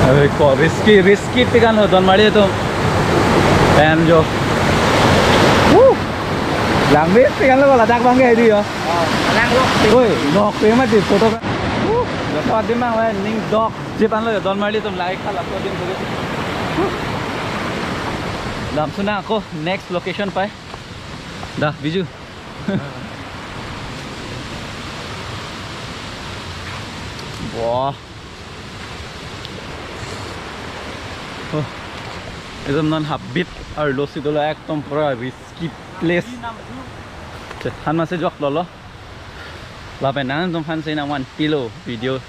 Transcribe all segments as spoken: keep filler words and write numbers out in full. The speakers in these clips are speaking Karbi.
Oi, ko risky, risky pik an lo don marli atum. Em jo. Wuh. Langme pik an lo ladak abang ke di yo. Lang lo. Oi, nok pe mati photo ka. Wuh. Laso adim abang ning dok. Jeep an lo yo don marli atum, like khala laso adim. Wuh. Damsun nang ako next location pai. Dah, Biju. Wah. Oh. Ekdom non Habib arlo si dolo, ekdom pura risky place. Chethan masi jok lolo. Lapen nangtum aphan si nangvan pilo video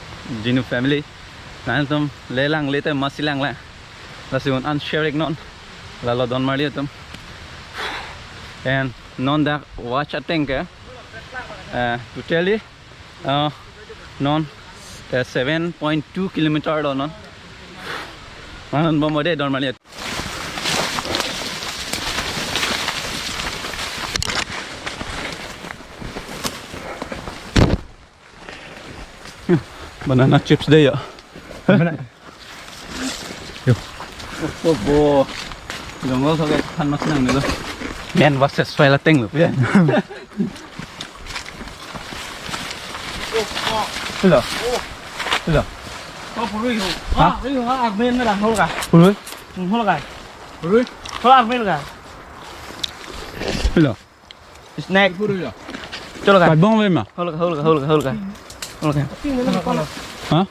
Jinu family. Nangtum le lang le te masi lang le. Lasi un an share ik non. Lalo don marli atum. And non dak watch ateng ke, eh, totally, eh, non, eh, seven point two kilometer lo non. Manon bom ode don marli atum. Banana chips de ya. Mana? Yo. Oh, oh, bo. Jongol so ke than mas nang nilo. Men versus wild ateng lo. Ya. Hello. Hello. Oh, purui ho. Ha? Ah, ini ha armen na hol ka. Purui? Hmm, hol ka. Purui? Hol armen ka. Hello. Snack. Purui lo. Chalo ka. Patbong le ma. Hol ka, hol ka, hol ka, hol ka. Hol ka. Ha?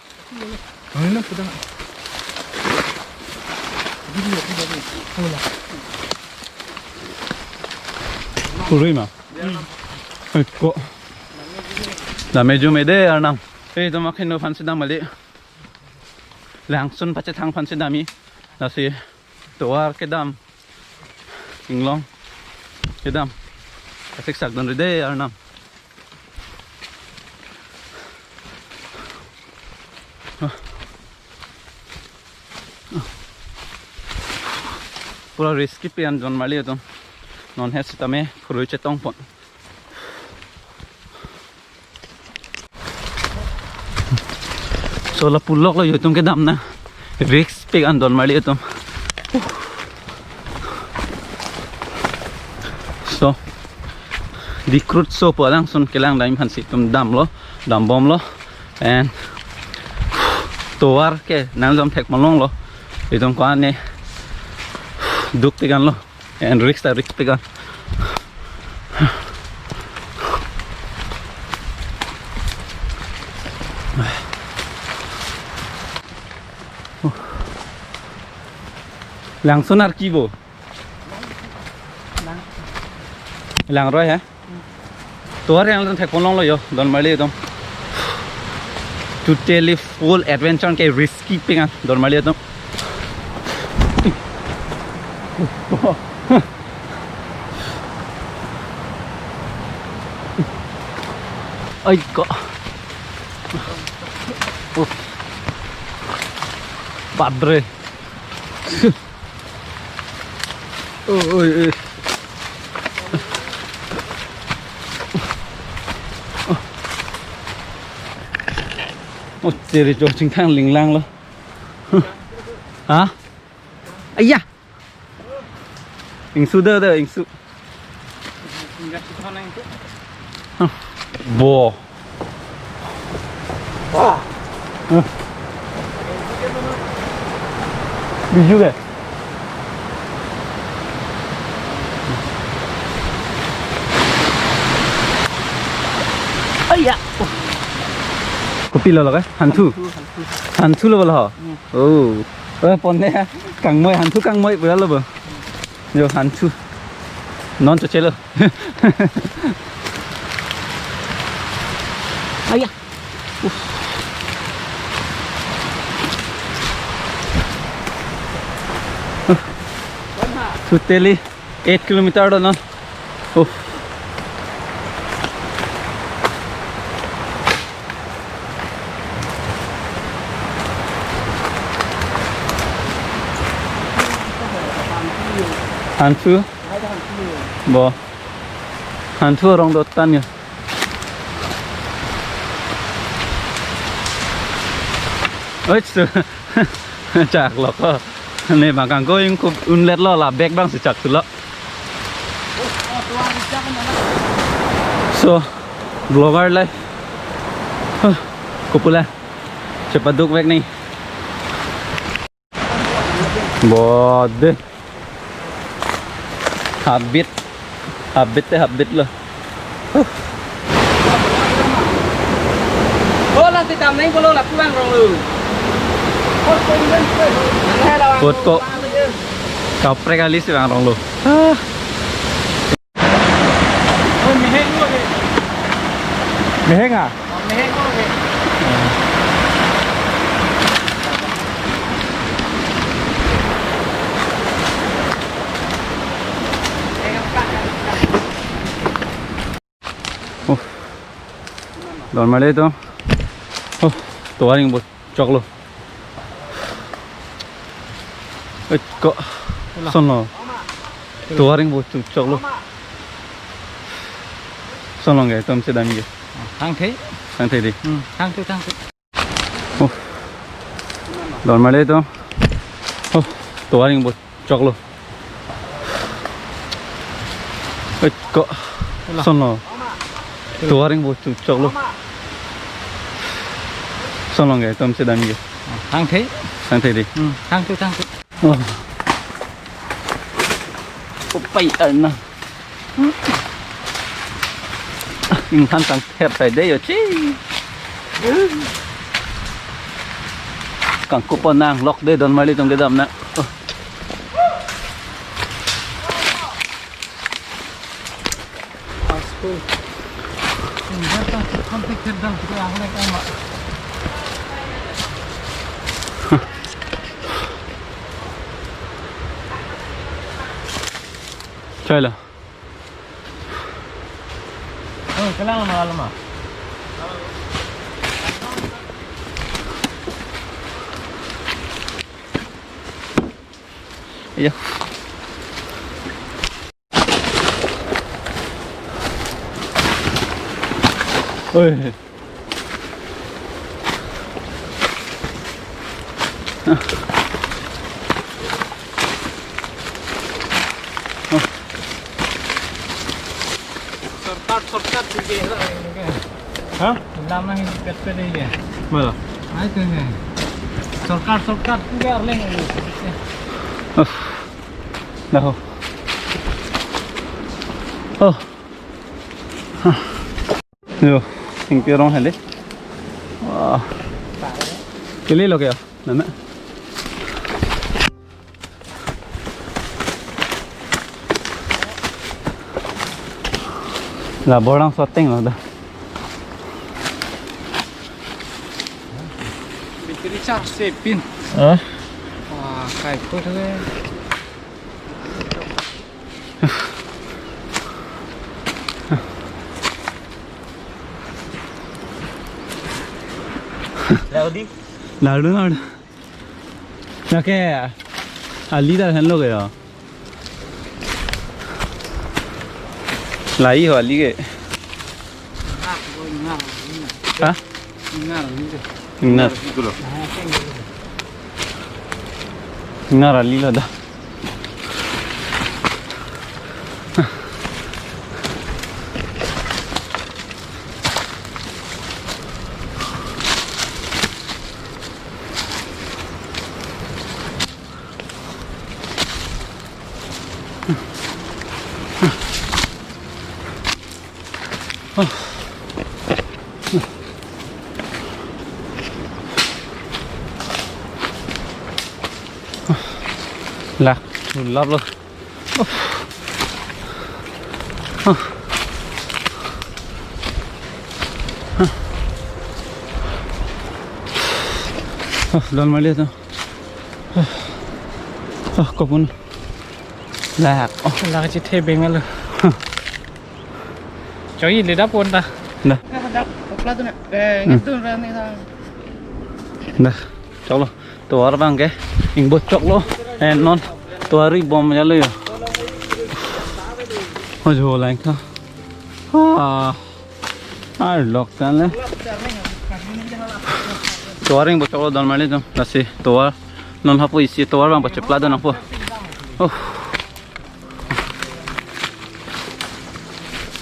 Purui ma. Eh, ko. Dam me ju me de arnam. Eh, to makin no fansi dam mali. Langsun pachethang fansi dam-i. Lasi tovar kedam. Inglong kedam. Kasik sak don ride arnam. Pura risky pik an don marli atum. Non he sitame purui chetong pon. So la pulok lo yo atum kedam na. Risk pik an don marli atum. So, dikrut so pu alangsun kelang dam aphan si itum damlo, dambomlo, and tovar ke nangjon thek malong lo, itum ko-an ne duk pik an lo, and risk ta risk pik an. Langsun arki bo. Lang roi ha? Tovar yang lang thek pon long lo yo, don marli atum. Totally full adventure ke risky pik an, don marli atum. Ai ko. Oh. Padre. Oh, oi, oi. Oh, chiri jo chingthang linglang lo. Ha? Aya. Ingsu de, de, ingsu. Bo. Biju ke? Aya. Kopi lo lo ke? Hanthu? Hanthu, hanthu. Hanthu lo lo ho? Hmm. Oh. Eh, ponne kangmoi, hanthu kangmoi pura lo bo. Yo, hanthu. Non chochelo. Aya. Uff. Totally eight kilometer do non. Uff. Hanthu. Bo. Hanthu arong do tan ya. Oi, so. Chak lo ko. Ne bang kangko ingkup unlet lo, la bag bang si chak thulo. So, vlogger life. Huh, kopula. Chepaduk vek ni. Bode. Habit. Habit te habit lo. Huh. Bola si tam neng bolo lapu bang rong lo. Kot ko. Kaprek kali si bang rong lo. Ah. Oh, meheng lo ke. Meheng ah? Oh, meheng lo ke. Oh. Don male to. Oh, tovar ingbo choklo. Eh, ko. Wala. Sonlo. Wala. Tovar ingbo chu choklo. Sonlo nge, tom se dam nge. Thangthe. Thangthe di. Hmm, thangthe, thangthe. Oh. Don male to. Oh, tovar ingbo choklo. Eh, ko. Wala. Sonlo. Tovar ingbo chu choklo. Sonlo nge, tom se dam nge. Thangthe. Thangthe di. Hmm, thangthe, thangthe. Oh. Upai ana. Inghan tang ther tai de yo chi. Kangkup nang lok de don mali tong kedam na. Oh. Chai lo. Oh, kelang lama, lama. Iya. Oi. Shortcut, shortcut pu ke. Ha? Lam nang pet pet ke. Mala. Ai tu ke. Shortcut, shortcut pu ke arleng. Uff. Dah. Oh. Yo, ingpi arong hale. Wah. Kili lo kya? Nana. La borang shooting lo da. Battery charge se pin. Hah? Wah, kai ko thale. Lalu di? Lalu na. Nake ali ta henlo ke ya. Lai ho ali ke. Ha? Ngar. Ngar ali lo da. Lak, lap lo. Don mali to. Ah, kopun. Lak. Oh. Lak chethe bengal. Choi le da pon ta. Da. Kopla tu na. Eh, hmm. Ngitu rani ta. Da. Choklo. Tovar bang ke. Ingbo choklo. Eh, non. Tovar ri bom jalo yo. Oh, jo lain ka. Ah. Ar lok tan le. Tovar ingbo choklo don mali to. Lasi tovar. Non hapu isi tovar bang pachepla do nangpo. Oh.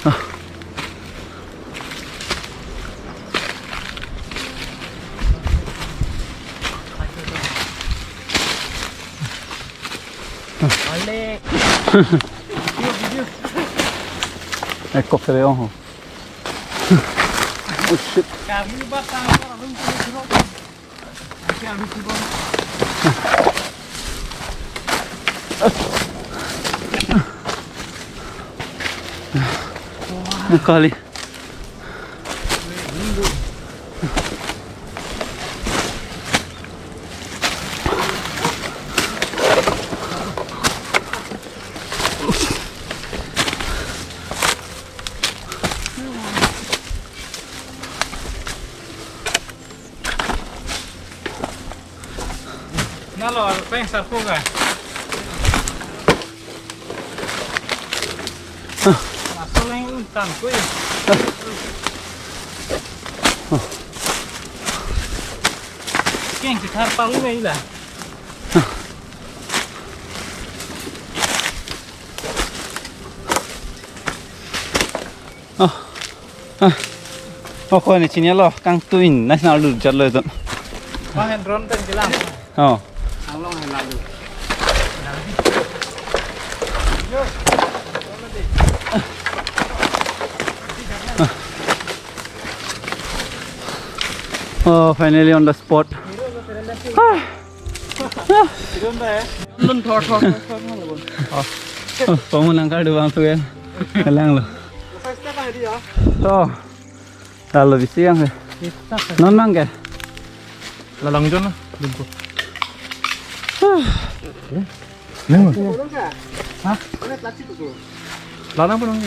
Ah. Ekok sere ong ho. Oh shit. Kali. Nalo, peng sarpo ka. Laso lang untan ko eh. Keng si thar palu ngai la. Oh. Ah. Oh, ko ni chinilo, kangtuin, nice na lu jalo itu. Bang, drone pen kelang. Oh. Anglong hai lalu. Oh, finally on the spot. Ah. Lun thor, thor, thor, thor, thor, lun. Oh. Oh, pamun angkar dua tu ya. Kelang lo. Oh. Lalu bisi yang ke. Non mang ke? Lalang jon lah, lun ko. Nang. Hah? Lalang pun nang.